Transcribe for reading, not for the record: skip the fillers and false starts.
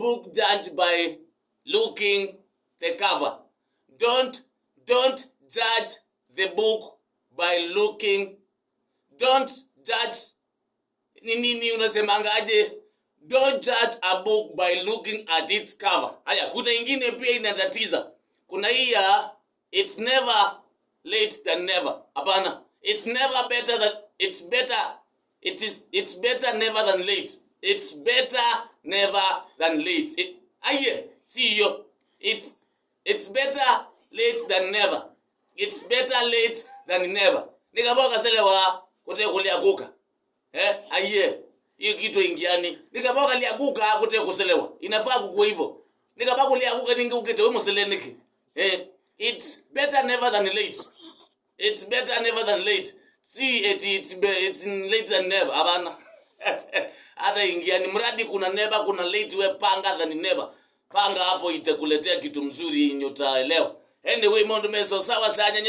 Book judge by looking the cover. Don't judge the book by looking. Don't judge, ni nini unasemangaje? Don't judge a book by looking at its cover. Haya, kuna ingine pia inatatiza. Kuna hii ya it's never late than never. Hapana, it's never better than, it's better, it is, it's better never than late. It's better never than late. Aye, si hiyo. It's better late than never. It's better late than never. Nikaboka selewa kute kulia kuka. Eh, aye. Hiyo kitu ingiani. Nikaboka liaguka kute kuselewa. Inafaa kukua hivyo. Nikabaka liaguka ninge ukete wewe museleniki. Eh, it's better never than late. It's better never than late. See it, it's late than never. Hapana. Hata ingiani, mradi kuna never, kuna late, we panga than never. Panga hapo, itakuletea kitu mzuri yenye utaelewa. Anyway, mondo meso sawa sanya.